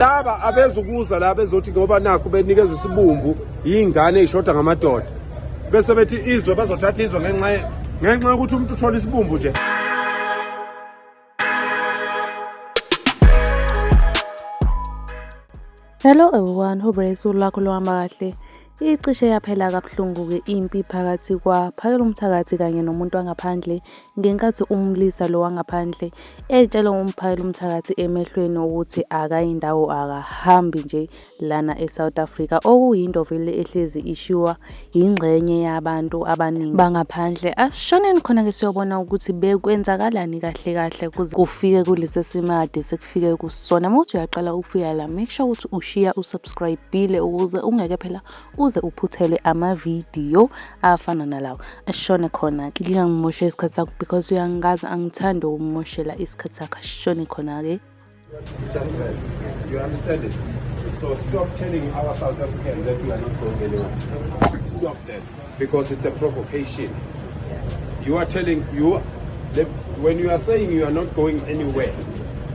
Laba abezukuza la bezothi ngoba nakho benikezwe isibumbu yingane eyishoda ngamadoda bese bethi izwe bazothatha izwe ngenxa ukuthi umuntu uthola isibumbu nje. Hello everyone, hope usuku lakho luhamba kahle. Icishe yaphela kabuhlungu-ke impi phakathi kwaPhakela Umthakathi kanye nomuntu wangaphandle ngenkathi umlisa lo wangaphandle etshela uMphakela Umthakathi emehlweni ukuthi akayindawo akahambi nje lana eSouth Africa, okuyinto vele ehlezi ishiwa ingxenye yabantu abaningi bangaphandle. Asishoneni khona-ke siyobona ukuthi bekwenzakalani kahle kahle kuze kufike kulesi simade sekufike kusona. Uma uthi uyaqala ukufika la, make sure ukuthi ushiya usubscribe-ile ukuze ungeke phela uze uphuthelwe amavidiyo afana nalawo. Ashone khona ke ngingimoshe isikhathi sakho because uyangazi angithandi ukumoshela isikhathi sakho. Ashone khona ke. You understand it? So stop telling our South Africans that we are not going anywhere. Stop that, because it's a provocation. You are telling when you are saying you are not going anywhere,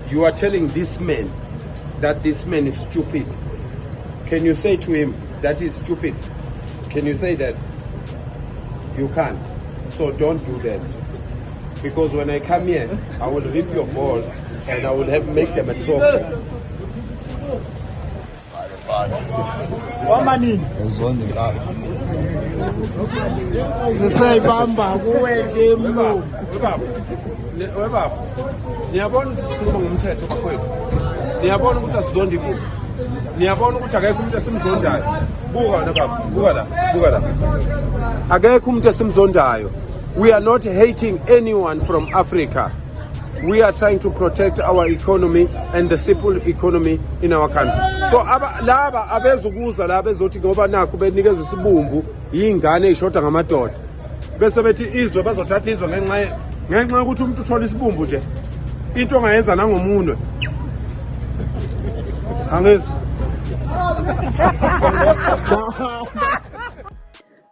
you are telling this man that this man is stupid. Can you say to him that is stupid? Can you say that? You can't. So don't do that. Because when I come here, I will rip your balls and I will make them a trophy. Niyabona ukuthi sikhuluma ngomthetho bafowethu. Niyabona ukuthi asizondi muntu. Niyabona ukuthi akekho umuntu esimzondayo. Buka la baba, buka la. Akekho umuntu esimzondayo. We are not hating anyone from Africa. We are trying to protect our economy and the simple economy in our country. So laba abezukuza la bezothi ngoba nakho benikezwe isibumbu yingane eyishoda ngamadoda bese bethi izwe bazothatha izwe ngenxa ukuthi umuntu uthola isibumbu nje into ongayenza nangomunwe angezi.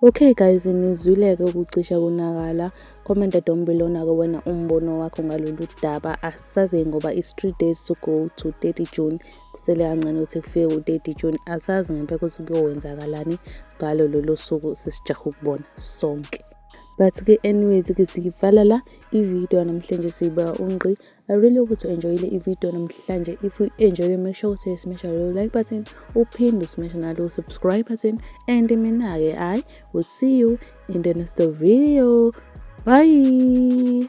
Okay guys, nizwile-ke ukucisha kunakala. Comment down below na-ke wena umbono wakho ngalolu daba. Asazi ngoba is 3 days to go to 30 June. Kusele kancane ukuthi kufike ku-30 June. Asazi ngempela ukuthi kuyowenzakalani ngalo lolo suku sisijaha ukubona sonke. But ke anyways ke siyivala la i-video namhlanje siba unqi. I really hope to enjoy the video namhlanje. If you enjoy, make sure to smash the like button, uphinde smash nalo subscribe button, and mina-ke I will see you in the next video. Bye.